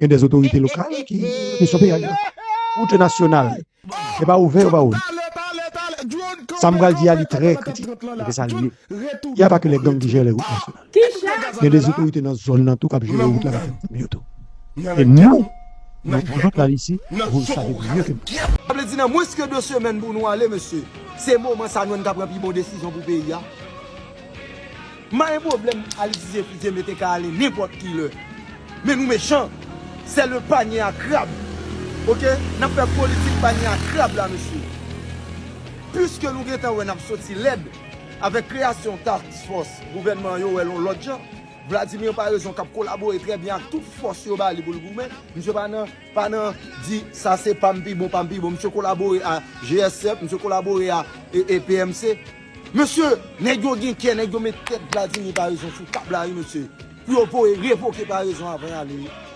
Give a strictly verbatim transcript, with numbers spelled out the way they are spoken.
Gen dè otorite lokal ki, ki sou peyi a. Wout nasyonal, e pa ouvè, yo pa ouvè. Sa m pral di a, li trè kritik. E se sa li ye. Il y a pas que les gangs qui gèrent les routes nationales. Gen dè otorite nan zòn nan tou k ap jere wout la, k ap fè yo tou. E nou, nou, nou lòt la isi, vous le savez mieux que moi. Sa vle di nan mwens ke de semèn pou nou ale, mesye. Se moman sa nou menm k ap pran pi bon desizyon pou peyi a. M pa gen pwoblèm Alice Didier Fils-Aimé te ka ale nenpòt ki lè. Men nou mechan. C'est le panier à crabe. Oke? N ap fè politik panye a krab la, mesye. Piske nou gentan wè n ap soti lèd avèk kreyasyon task force gouvènman an, yo wè l yon lòt jan. Vladimir Paraison k ap kolabore trè byen ak tout fòs yo ba li pou l goumen. Misye pa nan, pa nan di sa se pa m pi bon, pa m pi bon. Misye kolabore a G S F, misye kolabore a e, e P M C. Mesye, nèg yo gen kè, nèg yo met tèt Vladimir Paraison sou tab la, wi, mesye. Pou yo voye revoke Paraison avan y ale, wi.